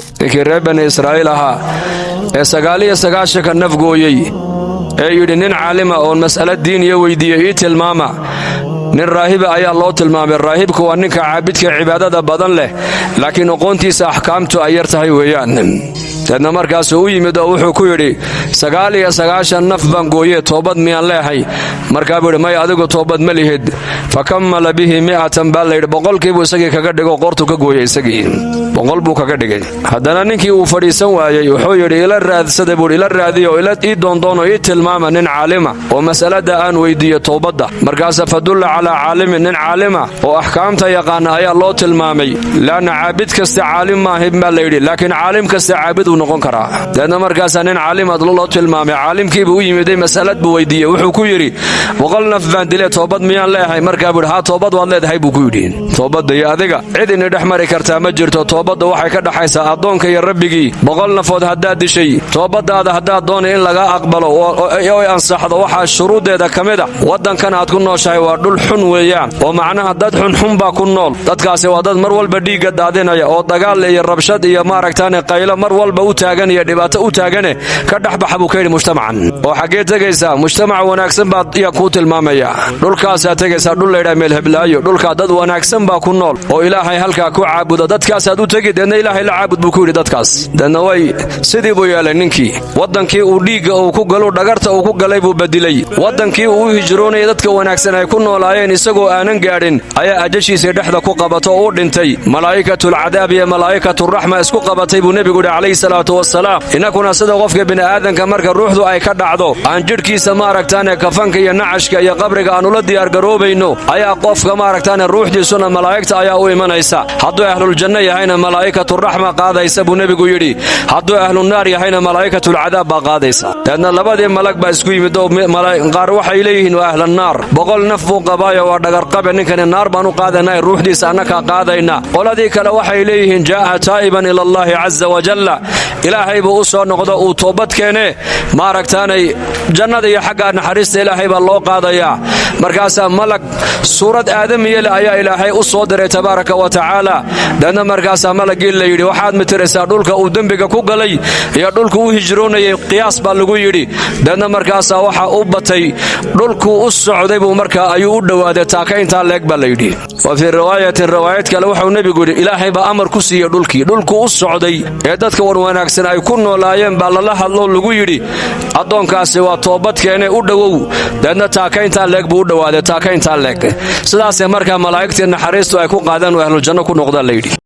Ninkii reer Bani Israa'iil ahaa ee 99-ka nafgooyey ee yidhi nin caalima oon mas'alo diiniya weydiiye ii tilmaama, nin raahiba ayaa loo tilmaamay. Raahibku waa ninka caabidka cibaadada badan leh, laakiin aqoontiisa axkaamtu ay yar tahay weeyaan. Deedna markaasuu u yimid oo wuxuu ku yidhi, 99 naf baan gooye, toobad miyaan leehay? Markaa buu yidhi, may, adigu toobad ma lihid. Fa kammala bihi 100 baa layidhi. 100-kiibuu isagii kaga dhigo, qoortu ka gooyey isagii, 100 buu kaga dhigay. Haddana ninkii uu fadhiisan waayey, wuxuu yidhi, ila raadsada buuhi, ila raadiyo, ila ii doondoono, ii tilmaama nin caalima oo mas'alada aan weydiiyo, toobadda. Markaasa fadulla calaa caalimin, nin caalima oo axkaamta yaqaana ayaa loo tilmaamay. Laanna caabid kasta caalim maahin baa layidhi, laakiin caalim kasta caabid uu noqon karaa. Deedna markaasaa nin caalimad loo tilmaamay. Caalimkiibuu u yimiday, mas'alad buu weydiiyey. Wuxuu ku yidhi, 100 naf baan dile, toobad miyaan leeyahay? Markaa buu yidhi, haa, toobad waad leedahay buu ku yidhi. Toobadda iyo adiga cid ini dhex mari kartaa ma jirto. Toobadda waxay ka dhaxaysaa addoonka iyo rabbigii. 100 nafood haddaad dishay, toobaddaada haddaad doonay in lagaa aqbalo oo ansaxdo, waxaa shuruuddeeda ka mid a, waddankan aad ku nooshahay waa dhul xun weeyaan, oo macnaha dad xunxun baa ku nool. Dadkaasi waa dad mar walba dhiigga daadinaya oo dagaal iyo rabshad iyo maaragtaane qaylo mar walba u taagan iyo dhibaato u taagane. Ka dhexbaxa buu ka yidhi mujtamacan. Oo xaggee tegaysaa? Mujtamac wanaagsan baad yaa kuu tilmaamaya. Dhulkaasaa tegaysaa, dhul laydhaa meel heblaayo. Dhulkaa dad wanaagsan baa ku nool oo Ilaahay halkaa ku caabuda. Dadkaasaad u tegi, deedna Ilaahay la caabud buu ku yidhi dadkaas. Deedna way sidii buu yeelay ninkii. Waddankii uu dhiigga uu ku galu, dhagarta uu ku galay buu bedilay. Waddankii uu u hijroonaya dadka wanaagsan ay ku noolaayeen isagoo aanan gaadhin ayaa ajashiisii dhexda ku qabato oo u dhintay. Malaa'ikatulcadaab iyo malaa'ikaturaxma isku qabatay buu nebigu yidhi calayhi salaatu wasalaam. Innakuna sida qofka bini'aadanka marka ruuxdu ay ka dhacdo aan jidhkiisa maaragtaane kafanka iyo nacashka iyo qabriga aan ula diyaargaroobayno, ayaa qofka maaragtaane ruuxdiisuna malaa'igta ayaa u imanaysa. Hadduu ahluljanno yahayna malaa'ikaturaxma qaadaysa buu nebigu yidhi, hadduu ahlunaar yahayna malaa'ikatulcadaab baa qaadaysa. Deedna labadii malag baa isku yimid oo qaar waxay leeyihiin, waa ahlannaar, 100 naf buu qabaayo, waa dhagarqabe ninkani, naar baan u qaadanaa, ruuxdiisa annakaa qaadayna. Qoladii kale waxay leeyihiin, jaa'a taa'iban ila allaahi casa wajalla, Ilaahay buu u soo noqdo, uu toobad keenee, maaragtaanay jannada iyo xagga naxariista Ilaahay baa loo qaadayaa. Markaasaa malag suurad aadamiyale ayaa Ilaahay u soo diray tabaaraka wa tacaala. Deedna markaasaa malaggii la yidhi, waxaad mitiraysaa dhulka uu dembiga ku galay iyo dhulku u hijroonayay, qiyaas baa lagu yidhi. Deedna markaasaa waxa u batay dhulkuu u socday buu markaa ayuu u dhowaaday taaka intaa leeg baa la yidhi. Wa fii riwaayatin, riwaayad kale, wuxuu nebigu yidhi, Ilaahay baa amar ku siiyey dhulkii. Dhulkuu u socday ee dadka warwanaagsan ay ku noolaayeen baa lala hadloo lagu yidhi, addoonkaasi waa toobad keene, u dhowow. Deedna taakayntaa leeg buu u dhowaaday, taakayntaa leeg. Sidaasee markaa malaa'igtii naxariistu ay ku qaadeen oo ahluljanno ku noqdaan la yidhi.